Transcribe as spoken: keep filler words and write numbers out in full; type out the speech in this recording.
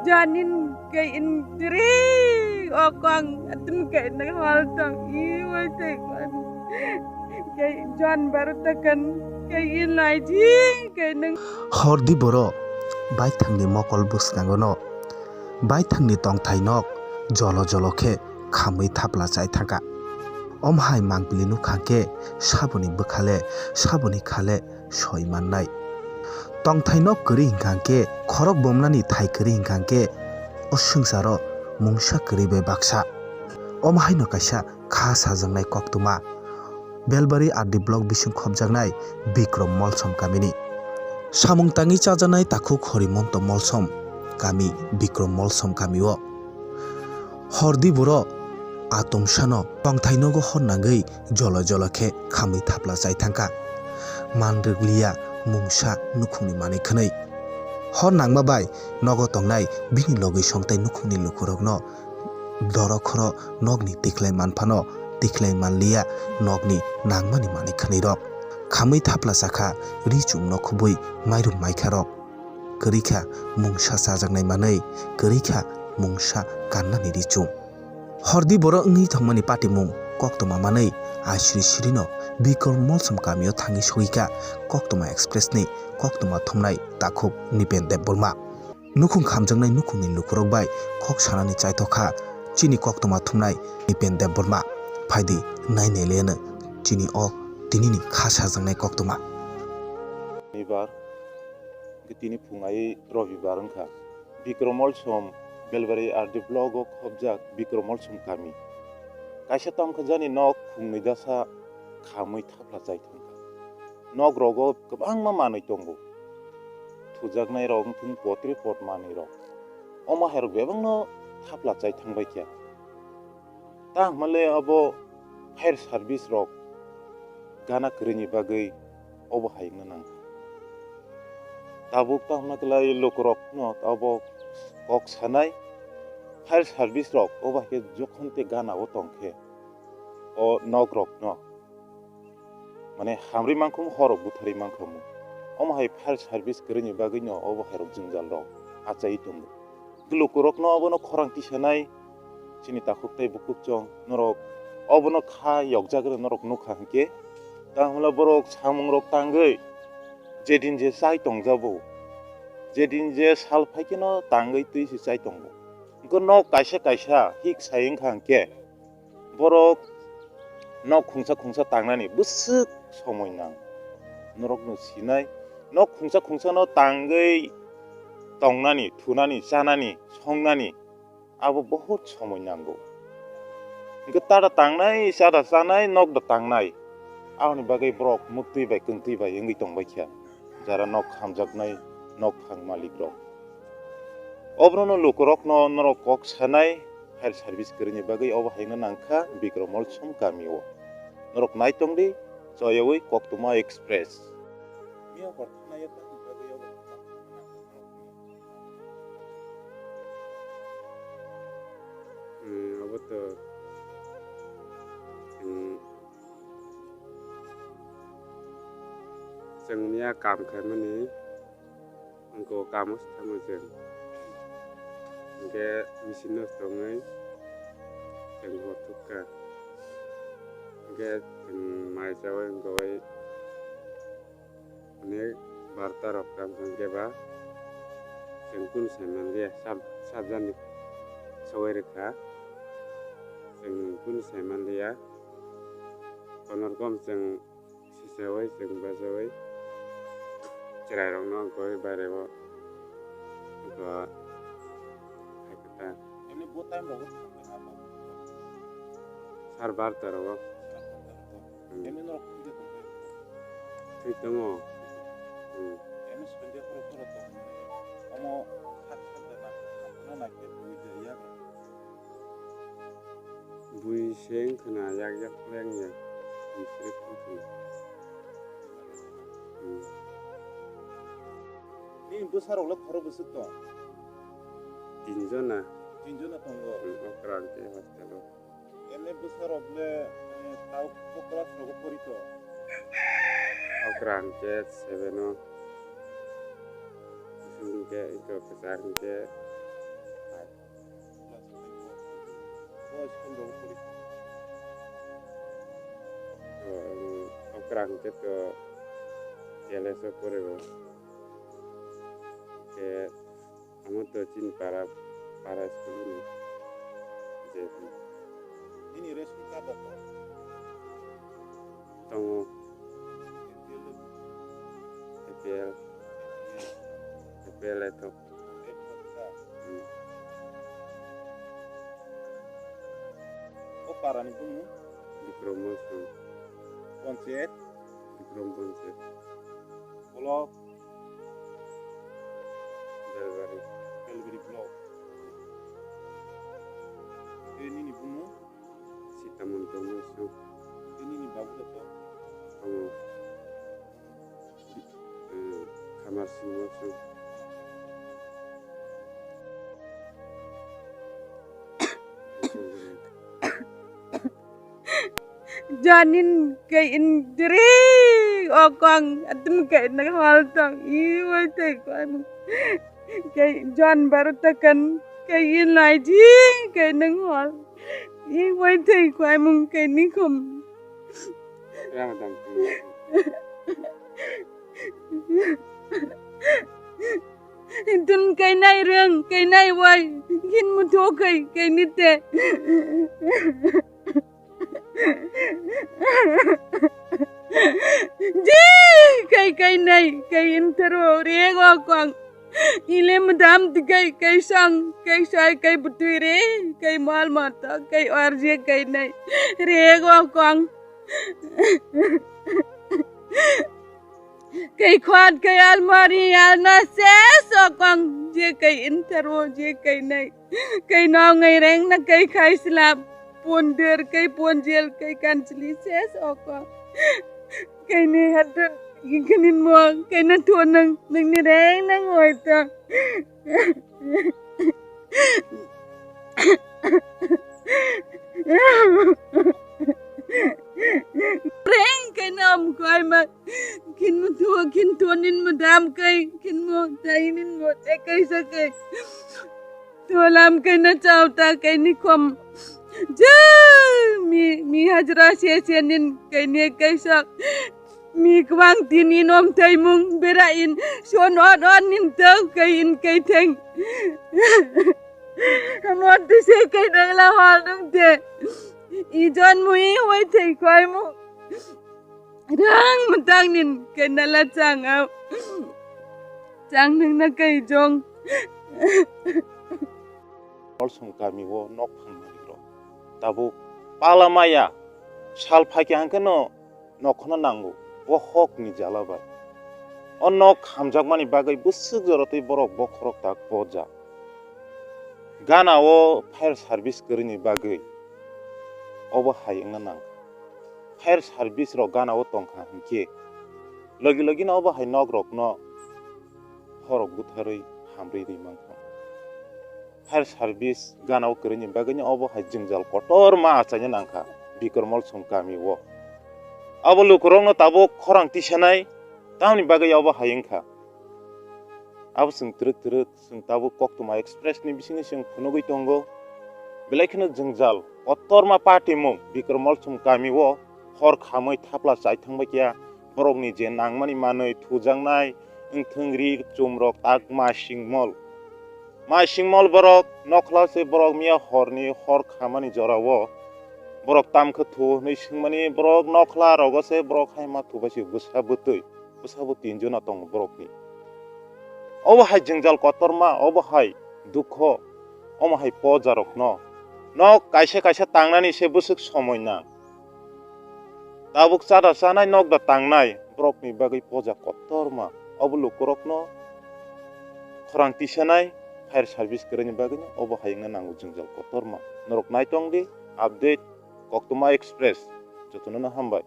Janin ke in diri okang atin ke na hal tang i wai te kan ke jan baru takan ke in lai jing ke nang. Hordi boro baithangni mokol bwskango no baithangni tongthai nok jolo jolo khe khamwi thapla chai thangkha. Om hai mangpili nukhang khe saboni bwkhale saboni khale soi mannai. Tongthai nok kwrwi hinkha khe khorok bomnani thai kwrwi hinkha khe o swngcharo mungsa kwrwi bai baksa. Omo haino kaisa kha sajaknai koktwma. Belbari R D block bising khopjaknai Bikrom Molsom kamini. Samung tangwi chajaknai takhuk Horimonto Molsom kami Bikrom Molsom kamio. Hordi boro atomsano tongthai nogo hor nangwi jolo jolo khe khamwi thapla chai thangkha. Man rwgliya mungsa nukhungni manwi khwnwi. Hor nangma bai nogo tongnai bini logwi songtai nukhungni lukurokno doro khoro nokni tikhlai manphano tikhlai manliya nokni nangmani manwi khwnwirok. Khamwi thapla chakha ri chumno khubui mairum maikharok. Kwrwi kha mungsa chajaknai manwi, kwrwi kha mungsa kannani ri chum. Hordi boro wngwi thangmani patimung koktwma manwi aisiri sirino Bikrom Molsom kamio thangwi sogwi kha Koktwma Express ni koktwma thumnai takhuk Nipen Debbarma. Nukhung khamjaknai nukhungni lukurok bai kok sanani chaithok kha chini koktwma thumnai Nipen Debbarma. Phaidi nai nai leno chini o tinini kha sajaknai koktwma. Nibar. Hwnkhe tini phung ai Robibar wngkha. Bikrom Molsom Belbari R D block o khopjak Bikrom Molsom kami. Kaisa tamkha jani nok khungnwi dasa khamwi thapla chai thangkha. Nok rogo kwbangma manwi tongo. Thujaknai rok wngthung potri pot manwi rok. Omo hai rok bebakno thapla chai thangbai kha. Ta hwnmale abo fire service rok gana kwrwini bagwi obo hai wngna nang. Tabuk ta hwnna kwlai lukurokno abo kok sanai fire service rok obo hai khe jokhon tei gana o tong khe o nok rokno mane hamri mangkhum horok butharwi mangkhamu. Omo hai fire service kwrwini bagwino obo hai rok jwngjal rok achai tongo. Lukurokno obono khorang tisanai chini takhuk tei bukhuk chwng norok obono kha yokjak rw norok nukha hinkhe, ta hwnla borok samung rok tangwi jedin je chai tongjabo, jedin je sal phaikheno tangwi twi se chai tongo. Hwnkhe nok kaisa kaisa hik sai wngkha hinkhe, borok nok khungsa khungsa tangnani bwswk somoi nang. Norokno sinai, nok khungsa khungsano tangwi tongnani, thunani, chanani, songnani abo bohut somoi nango. Hwnkhe tada tangnai, chada chanai, nokda tangnai. Aboni bagwi borok muktwi bai, kwngtwi bai wngwi tongbai kha. Jara nok hamjaknai, nok phang malik rok. Obono lukurokno norok kok sanai, fire service kwrwini bagwi obo hai wngna nangkha Bikrom Molsom kamio. Norok naitongdi, choyawi Koktwma Express. Hmm, obo to, hmm, chwng miya kam khaimani. Wngkha o kamo se thangwi chwng. Hwnkhe bisingo tongwi chwng hor thukha. Hwnkhe chwng mai chaui wngkha bai onek barta rok tamo hwnkhe ba chwng kunu sai manliya, sab-, sabjani sogwi rwkha. Chwng kunu sai manliya. Konorkom chwng Sichaui chwng bachaui chwrairokno wngkha bai bairego wngkha hai kwtal. Emni bo time rogo thangkha na ba? Sar barta rogo. Sar barta rogo. Hmm. Emni norok thwi de tongkha? Thwi tongo. Hmm. Emni sonde phoro phoro tong. Omo khak khak de na, khak khak na khe bui de yak. Bui se wngkha na yak yak leng ya. Bui se wngkha na. Hmm. Nini bwsarok le khorok bwswk tong? Tin jona. Tin jona tongo? Hmm, okra hwnkhe hostel o. Emni bwsarok le, eh, tao bo class rogo pori to? Okra hwnkhe seven o. Bwswk hwnkhe iko kwchar hwnkhe School rok pori. O, ang, o kwrang khe to K L S o pori o. Khe amo to chini para, para school ni J P. Nini ration card rok? Tongo. A P L. A P L. A P L ai tongo. Hmm. O para ni bumu? Bikrom Mosong. Panchayat? Bikrom Panchayat. Block? Belbari. Belbari block. Tei nini bumu? Sitamonto Mosong. Tei nini babu joto? Tongo. Eh, Khamar Singh Mosong. Janin kei in diri okong atum kei na hal tong i wai tei kwai mung kei jan baru takan kei in lai jing kei nang hal i wai tei kwai mung kei nikum. Tun kei nai reng kei nai wai kin mutu kei kei nite. Ji kai kai nai kai intero rego kong ile madam kai kai sang kai sai kai butui re kai mal mata kai arje kai nai rego kong kai khwat kai almari alna se sokong je kai intero je kai nai. Kei nongai reng na kei khai sila pon der kei pon jel kei kanchili ses oko. Kei ni hatun ikinin mo kei na tuan nang nang ni reng nang oi ta. Reng kei nam koi ma kin mo tuan kin tuan nin mo dam kei kin mo tai nin mo te kei sa kei. Tualam kaina chauta kaini khom. Je mi mi hajra se se nin kaini kaisa. Mi kwang tin in om thaimung bera in son on on nin tau kai in kai theng. Mon tu se kai dang la hal dung te. I jon mu i wai thei kwai mu. Rang matang nin kaina la chang au. Chang nang na kai jong. Olsong kami o nok phang nani rok. Tabuk pala maya sal phaikhe hangkhe no nokhono nango. Bo hok ni jala bai. O nok hamjakmani bagwi bwswk jorotwi borok bokhorok tak pojak. Gana o fire service kwrwini bagwi obo hai wngna nang. Fire service rok gana o tongkha hinkhe logi logi no obo hai nok rok no horok butharwi hamrwi rwi mankha. Fire service gana o kwrwini bagwi no obo hai jwngjal kotorma achaina nangkha Bikromol song kami o. Abo lukurok no tabuk khorang tisanai tamni bagwi obo hai wngkha. Abo chwng twrwk twrwk chwng tabuk Koktwma Express ni bisingo chwng phunugwi tongo. Belai kheno jwngjal kotorma patimung Bikromol song kami o hor khamwi thapla chai thangbai kya borokni je nangmani manwi thujaknai wngthwng ri chumrok tak masingmol. Masingmol borok nokhla se borok miya horni hor khamani jorao borok tamkhe thu hwnwi swngmani borok nokhla rogo se borok hai ma thubai se bwsa bwtwi bwsa bo tinjona tongo borokni. Obo hai jwngjal kotorma, obo hai dukho, omo hai pojarokno nok kaisa kaisa tangnani se bwswk somoi nang. Tabuk chada chanai nok da tangnai borokni bagwi poja kotorma. Obo lukurokno khorang tisanai fire service kwrwini bagwino obo hai wngna nango jwngjal kotorma. Norok naitongdi update Koktwma Express. Jotono no hambai.